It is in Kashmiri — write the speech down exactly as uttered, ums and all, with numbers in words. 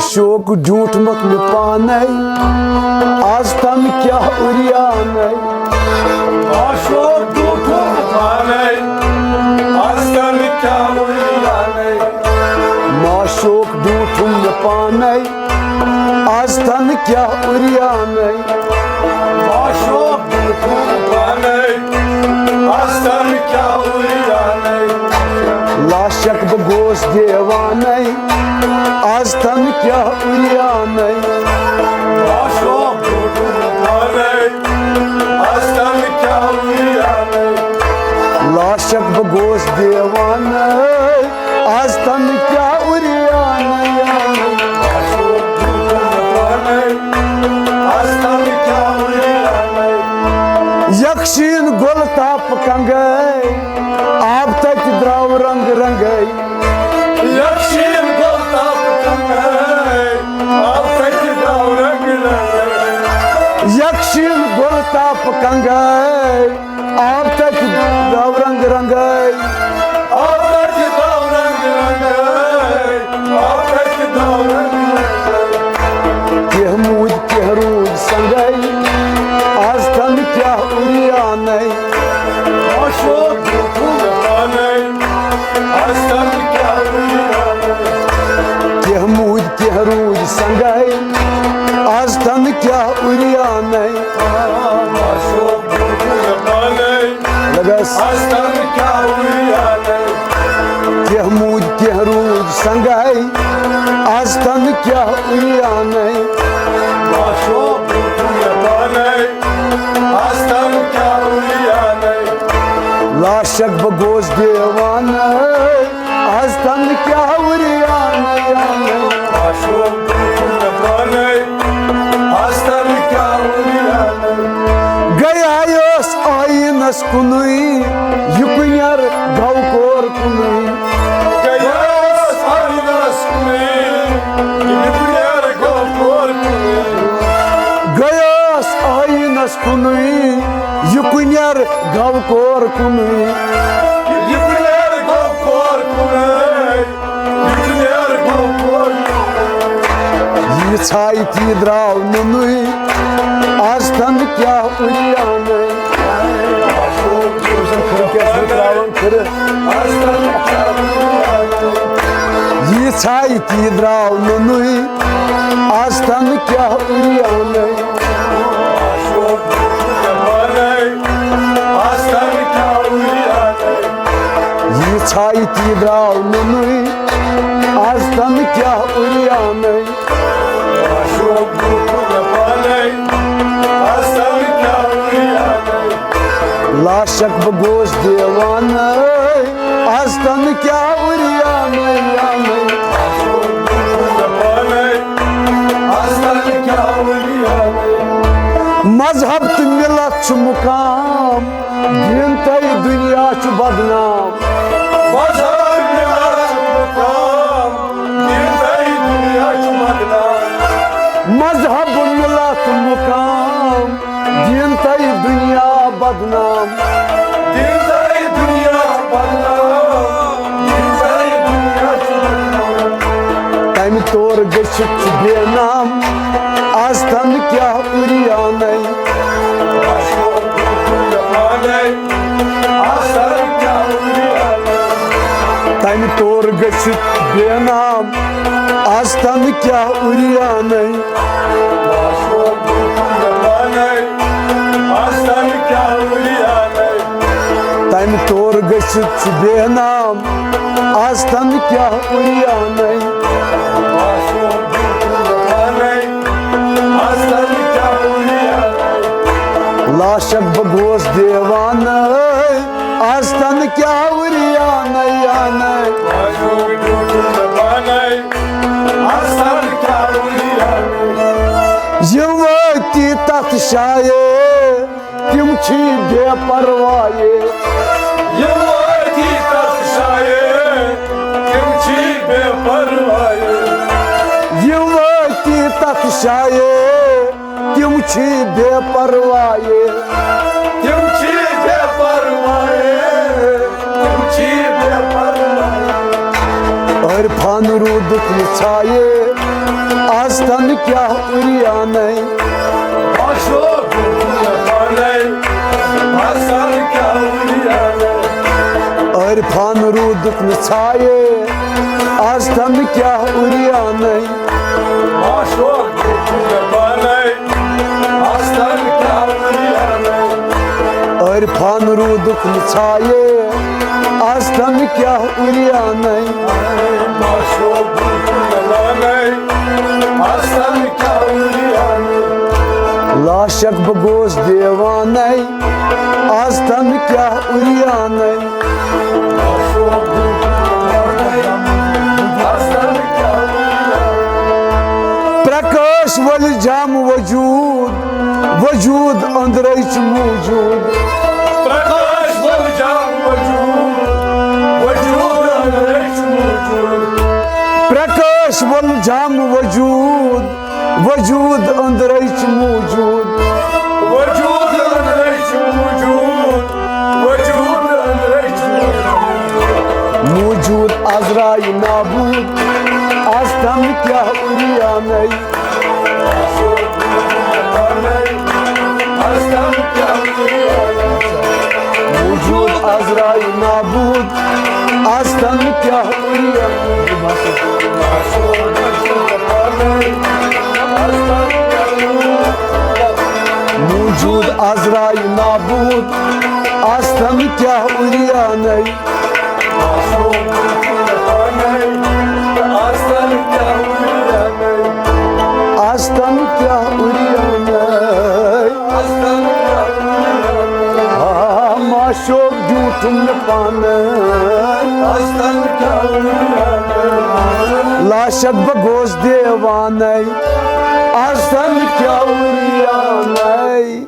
شوق ڈیوٗٹھمُت مےٚ پانے، از تَنہٕ کیٛاہ اُریانے۔ آ، شوق ڈیوٗٹھمُت مےٚ پانے، از تَنہٕ کیٛاہ اُریانے۔ ما شوق ڈیوٗٹھُم مےٚ پانے، از تَنہٕ کیٛاہ اُریانے۔ ما شوق ڈیوٗٹھُم مےٚ پانے، از تَنہٕ کیٛاہ اُریانے۔ لاشک بہٕ گوس دیوانے، از تَنہٕ کیٛاہ اُریانے۔ ما شوق ڈیوٗٹھُم مےٚ پانے، از تَنہٕ کیٛاہ اُریانے۔ لاشک بہٕ گوس دیوانے، از تَنہٕ کیٛاہ اُریانے۔ ما شوق ڈیوٗٹھُم مےٚ پانے، از تَنہٕ کیٛاہ اُریانے۔ یکشین گۄل تاپہٕ کنگے، آب تتہِ درٛاو رنگ رنگے۔ یکشین گۄل تاپہٕ کنگے، آب تتہِ درٛاو رنگ رنگے۔ یکشین گۄل تاپہٕ کنگے، آب تتہِ درٛاو رنگ رنگے۔ آب تتہِ درٛاو رنگ رنگے، آب تتہِ درٛاو رنگ رنگے۔ کینٛہہ موٗدۍ کینٛہہ روٗدۍ سنگے، از تَنہٕ کیٛاہ اُریانے۔ ما شوق ڈیوٗٹھُم مےٚ پانے، از تَنہٕ کیٛاہ اُریانے۔ کینٛہہ موٗدۍ کینٛہہ روٗدۍ سنگے، از تَنہٕ کیٛاہ اُریانے۔ ما شوق ڈیوٗٹھُم مےٚ پانے، لگس۔ از تَنہٕ کیٛاہ اُریانے۔ کینٛہہ موٗدۍ کینٛہہ روٗدۍ سنگے، از تَنہٕ کیٛاہ اُریانے۔ ما شوق ڈیوٗٹھُم مےٚ پانے، از تَنہٕ کیٛاہ اُریانے۔ لاشک بہٕ گوس دیوانے، از تَنہٕ کیٛاہ اُریانے۔ ما شوق ڈیوٗٹھُم مےٚ پانے، از تَنہٕ کیٛاہ اُریانے۔ گٔیے ٲس آیٖنس کُنُے، یہِ کُنٮ۪ر گوٚو کور کُنُے۔ گٔیے ٲس آیٖنس کُنُے، یہِ کُنٮ۪ر گوٚو کور کُنُے۔ گٔیے ٲس آیٖنس کُنُے، یہِ کُنٮ۪ر گوٚو کور کُنُے۔ یہِ کُنٮ۪ر گوٚو کور کُنُے۔ یہِ ژھایہِ تی درٛاو نُنُے، از تَنہٕ کیٛاہ اُریانے۔ یہِ ژھایہِ تی درٛاو نُنُے، از تَنہٕ کیٛاہ اُریانے۔ یہِ ژھایہِ تی درٛاو نُنُے، از تَنہٕ کیٛاہ اُریانے۔ لاشک بہٕ گوس دیوانے، از تَنہٕ کیٛاہ اُریانے۔ مذہب تہٕ مِلت چھُ مُقام، دیٖن تہٕ دُنیا چھُ بدنام۔ مذہب تہٕ مِلت چھُ مُقام، دیٖن تہٕ دُنیا چھُ بدنام۔ مذہب مِلت مُقام، دیٖن تہٕ دُنیا بدنام۔ دیٖن تہٕ دُنیا چھُ بدنام، دیٖن تہٕ دُنیا چھُ بدنام۔ تَمہِ طور گٔژھِتھ چھُ بے نام، از تَنہٕ کیٛاہ اُریانے۔ تَمہِ طور گٔژھِتھ بے نام، از تَنہٕ کیٛاہ اُریانے۔ تَمہِ طور گٔژھِتھ چھُ بے نام، از تَنہٕ کیٛاہ اُریانے۔ لاشک بہٕ گوس دیوانے، از تَنہٕ کیٛاہ اُریانے۔ یِم وٲتی تَتھ جایہِ، تِم چھی بے پرواہے۔ یِم وٲتی تَتھ جایہِ، تِم چھی بے پرواہے۔ یِم وٲتی تَتھ جایہِ، تِم چھی بے پرواہے۔ تِم چھی بے پرواہے، تِم چھی بے پرواہے۔ عرفان روٗدُکھ نہٕ ژھایہِ، آستن کیٛاہ عریانَے۔ آشوب پانے، آستن کیٛاہ عریانَے۔ عرفان روٗدُکھ نہٕ ژھایے، آستن کیٛاہ عریانَے۔ آشوب پانے، آستن کیٛاہ عریانَے۔ عرفان روٗدُکھ نہٕ ژھایے، آستن کیٛاہ عریانَے۔ لا شک بہٕ گوس دیوانَے، آستن کیٛاہ عریانَے۔ پرکاش ول جام وجود، وجود أنٛدرَے چھُ موٗجوٗد۔ پرکاش ول جام وجود، وجود أنٛدرَے چھُ موٗجوٗد۔ پرکاش ول جام وجود، وجود أنٛدرَے چھُ موٗجوٗد۔ وجود أنٛدرَے چھُ موٗجوٗد، وجود أنٛدرَے چھُ موٗجوٗد۔ موٗجوٗد عذرایہِ نابوٗد، آستن کیٛاہ عریانَے۔ موٗجوٗد عذرایہِ نابوٗد، آستن کیٛاہ عریانَے۔ موٗجوٗد عذرایہِ نابوٗد، آستن کیٛاہ عریانَے۔ آستن کیٛاہ عریانَے۔ آ، معشوق دیُتُم نہٕ پانَے۔ لا شک بہٕ گوس دیوانَے۔ آستن کیٛاہ عریانَے۔